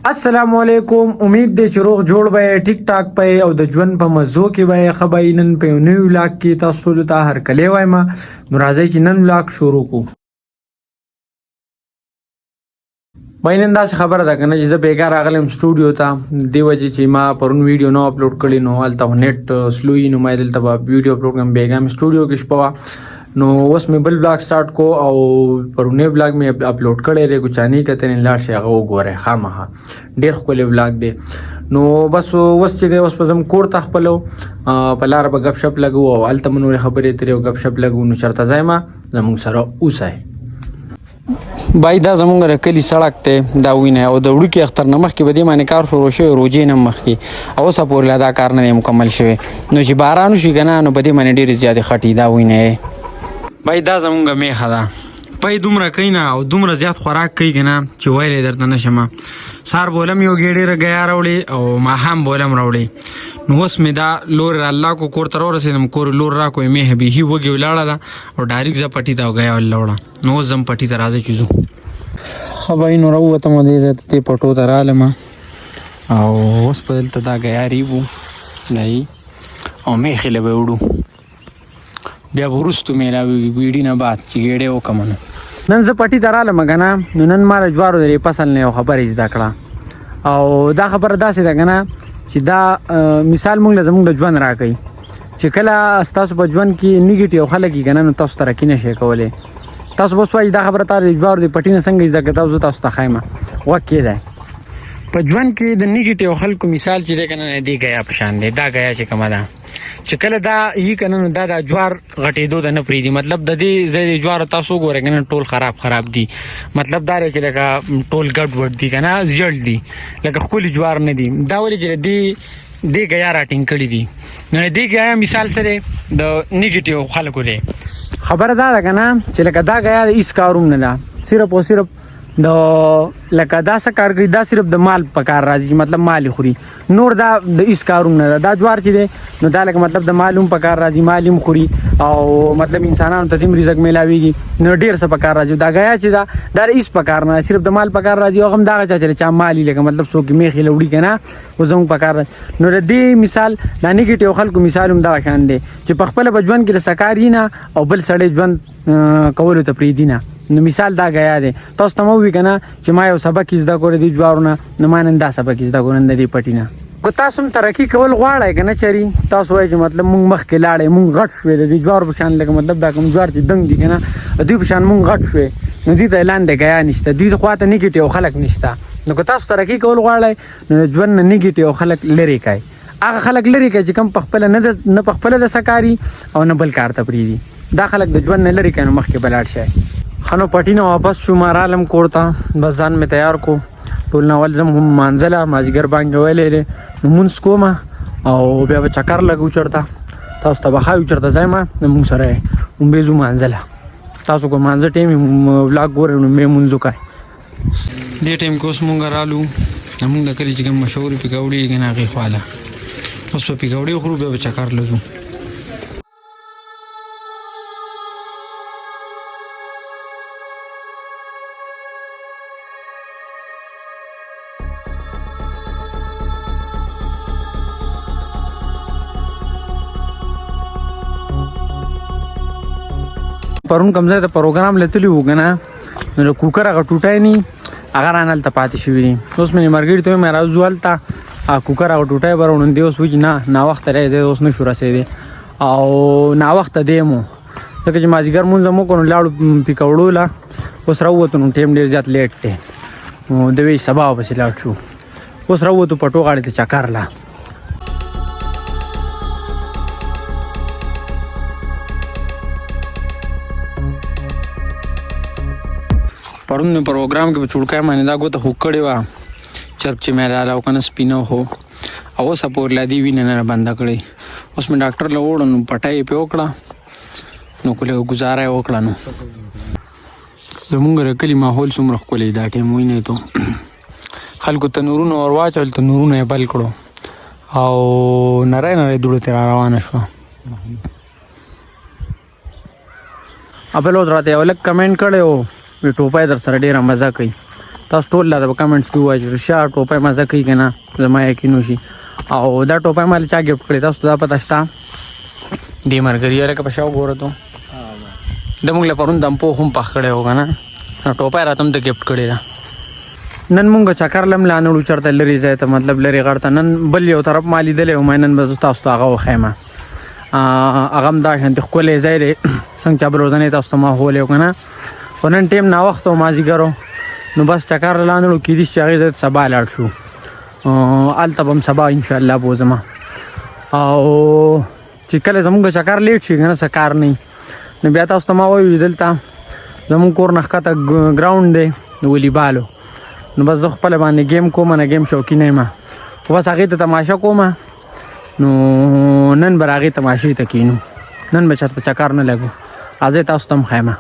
السلام علیکم. امید دی چې روغ جوړ به، ټیک ټاک په او د ژوند په مزو کې به خبرې. نن په یو نوي ولاګ کې تاسو ټولو ته هرکلی وایم. نو راځئ چې نن ولاګ شروع کو. بای، نن داسې خبره ده کنه چې زه بیګا راغلم سټوډیو ته. دی وجه چې ما پرون ویډیو نه اپلوډ کړی، نو هلته خو نیټ سلو وي، نو ما دلته به ویډیو اپلوډ کړم. بیګا مې سټوډیو کې شپه وه، نو اوس مې بل بلاګ سٹارټ کو او پرونی بلاګ مې اپلوډ کړی دی. کو چا نه کتلی، لاړ شي هغه وګورئ، خامخا ډېر ښکلی بلاګ دی. نو بس اوس چې دی، اوس به ځم کور ته خپلو. په لاره به ګپ شپ لګو او هلته به نورې خبرې اترې او ګپ شپ لګو. نو چېرته ځای ما زموږ سره اوسئ. بای، دا زمونږ د کلي سړک دی، دا وینئ، او د وړوکي اختر نه مخکې به دې باندې کار شروع شوی، روژې نه مخکې، او اوسه پورې لا دا کار نه دی مکمل شوی. نو چې باران وشي که نه، نو په دې باندې ډېرې زیاتې خټې، دا وینئ. بای، دا زمونږ میخه ده. پی دومره کوي نه او دومره زیات خوراک کوي که نه چې ویلی درته نه شم. سهار بولم یو ګېډې ګیا راوړې او ماښام بولم راوړې. نو اوس مې دا لور الله کو کور ته راورسېدم، کور لور راکو. میخه بیخي وږې ولاړه ده او ډایرک ځه پټي ته او ګیا ولې وړه. نو اوس ځم پټي ته، راځئ چې ځو. ښه بای، نو راووتم دې ځای ته، دې پټو ته رالم او اوس په دلته دا ګیا ریبو دی او میخې له به یې وړو. بیا به وروستو میلاویږي ګیډي نه بعد چې ګیډی وکړم. نو نن زه پټي ته رالم که نه، نو نن ما د جوارو د دې فصل نه یو خبره زده کړه او دا خبره داسې ده که نه چې دا مثال موږ له زموږ د ژوند راکوي چې کله ستاسو په ژوند کې نیګیټیو خلک یې که نه، نو تاسو ترقي نه شئ کولی. تاسو به اوس وایئ دا خبره تا د جوارو د پټي نه څنګه زده کړه؟ تاسو تاسو ته ښایم، غوږ کېږدئ. په ژوند کې د نیګیټیو خلکو مثال چې دی که نه، دې ګیا په شان دی. دا ګیا چې کومه ده، چې کله دا یي که نه، نو دا د جوار غټېدو ته نه پرېږدي. مطلب د دې ځای د جوار تاسو وګورئ که نه، ټول خراب خراب دي. مطلب دا دی چې لکه ټول ګډ وډ دي که نه، زیړ دي، لکه ښکلي جوار نه دي. دا ولې چې دې دې ګیا راټینګ کړي دي. نو دې ګیا مثال سره د نیګیټیو خلکو دی. خبره دا ده که نه چې لکه دا ګیا د هیڅ کار هم نه ده، صرف او صرف د لکه دا څه کار کوي، دا صرف د مال په کار راځي، مطلب مال خوري، نور دا د هیڅ کار هم نه ده. دا جوار چې دی، نو دا لکه مطلب د مال هم په کار راځي، مال هم خوري او مطلب انسانانو ته هم رزق میلاویږي، نو ډیر څه په کار راځي. دا ګیا چې دا دا هیڅ په کار نه، صرف د مال په کار راځي، او هم دا چې چا مال لکه مطلب څوک میخې لوړي که نه، او زموږ په کار راځي. نو د دې مثال، د نیګیټیو خلکو مثال هم دا شان دی چې په خپله په ژوند کې د سکار یې نه او بل سړی ژوند کولو ته پرېږدي نه. نو مثال دا ګیا دی. تاسو ته مو وی کنه چې ما یو سبق زده کړی دی جوارو نه، نو ما نن دا سبق زده کړ نن د دې پټي نه. که تاسو هم ترقي کول غواړئ که نه، چېرې تاسو وایئ چې مطلب مونږ مخکې لاړی، مونږ غټ شوې، د دې جوارو په شان، لکه مطلب دا کوم جوار چې دنګ دي که نه، دوی په شان مونږ غټ شوې، نو دوی ته لاندې ګیا نشته، دوی خوا ته نیګیټیو خلک نشته. نو که تاسو ترقي کول غواړئ، نو د ژوند نه نیګیټیو خلک لرې کړئ. هغه خلک لرې کړئ چې کوم په خپله نه نه په خپله د سکاري او نه بل کار ته پرېږدي. دا خلک د ژوند نه لرې کړئ، نو مخکې به لاړ شئ. ښه، نو پټي نه واپس شو، ما رالم کور ته، بس ځان مې تیار کو. ټول نه اول ځم هم مانځله، مازدیګر بانګ ویلی دی، نو مونځ کومه او بیا به چکر لګو چېرته. تاسو ته به ښایو چېرته ځای ما، نو مونږ سره یې هم ځو مانځله. تاسو که مانځه ټایم ولاګ ګورئ، نو مې مونځ وکړئ. دې ټایم کې اوس مونږ رالو زمونږ د کلي چې کوم مشهورې پکوړې دي که نه، هغې خوا له. اوس به پکوړې وخورو، بیا به چکر له ځو. پرون کوم ځای ته پروګرام لتلی وو که نه، نو د کوکر هغه ټوټه نی هغه رانه هلته پاتې شوي دي. اوس مې مرګري ته ویم راځو هلته کوکر هغه ټوټه یې به راوړو. دی اوس وایي چې نه، ناوخته دی، دی اوس نه شو رسېدی او ناوخته دی مو، ځکه چې مازدیګر مونځ مو وکړو، نو لاړو پکوړو له. اوس راووتو، نو ټایم ډېر زیات لیټ دی، نو دی وایي سبا ورپسې لاړ شو. اوس راووتو پټو غاړې ته چکر له. پرون مې پروګرام کې په چوړکای باندې دا ګوته خوږ کړې وه، چرپ چې مې راله او که نه سپینه خو او اوسه پورې لا دې وینه نه بنده کړې. اوس مې ډاکټر له وړو، نو پټه یې پرې وکړه، نو که لږه ګزاره یې وکړه. نو زمونږ د کلي ماحول څومره ښکلی دا ټایم وینئ ته. خلکو تنورونه ور واچول، تنورونه یې بل کړو او نری نری دوړه ترې را روانه شوه. بل ورځ راته یو لږ کمنټ کړی و، وی ټوپۍ در سره ډېره مزه کوي. تاسو ټول لا په کمنټس کې ووایئ چې رښتیا ټوپۍ مزه کوي که نه، زما یقین وشي. او دا ټوپۍ ما له چا ګفټ کړې تاسو ته دا پته شته؟ دې مرګري هلکه په شا وګوره ته، د موږ له پرون دمپو هم پخ کړی و که نه، نو ټوپۍ راته هم د ګفټ کړې ده. نن مونږ چکر لم لا نړو چرته لري ځای ته، مطلب لري غر ته. نن بل یو طرف ما لیدلی و، ما نن به زه تاسو ته هغه وښیم. هغه هم دا شانتې ښکلی ځای دی څنګه چې بل ورځنی تاسو ته ما ښوولی و که نه، خو نن ټیم ناوخته و مازدیګر و، نو بس چکر لا نړو. کېدای شي چې هغې ځای ته سبا لاړ شو، هلته به هم سبا انشاءالله بوځم. او چې کله زمونږ چکر لیټ شي که نه، څه کار نه، نو بیا تاسو ته ما وایو دلته زمونږ کور نه ښکته ګراونډ دی د والیبالو، نو بس زه خپله باندې ګیم کوم نه، ګیم شوقي نه یم، خو بس هغې ته تماشه کوم. نو نن به هغې تماشې ته کښېنو، نن به چېرته چکر نه لګو. راځئ تاسو ته هم ښیم.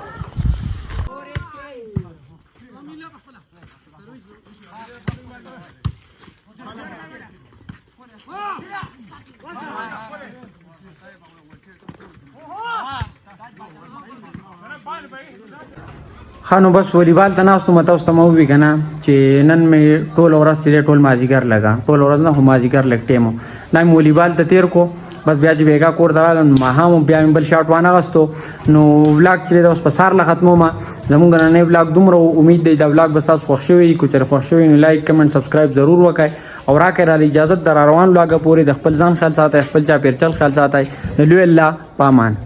ښه نو بس والیبال ته ناست وم، تاسو ته ما وویل که نه چې نن مې ټوله ورځ چې دی ټول مازدیګر لګه، ټوله ورځ نه خو مازدیګر لږ ټایم و، دا مې والیبال ته تېر کو. بس بیا چې بېګا کور ته راغلم نو ماښام و، بیا مې بل شاټ وانه غستو. نو ولاګ چې دی دا اوس په سهار له ختموم. زمونږ نننی ولاګ دومره و، امید دی دا ولاګ به ستاسو خوښ شوی وي. که چېرې خوښ شوی نو لایک، کمنټ، سبسکرایب ضرور وکړئ او راکړئ راله اجازت. د را روان ولاګه پورې د خپل ځان خیال ساتئ، خپل چاپېرچل خیال ساتئ. نو لوی الله پامان.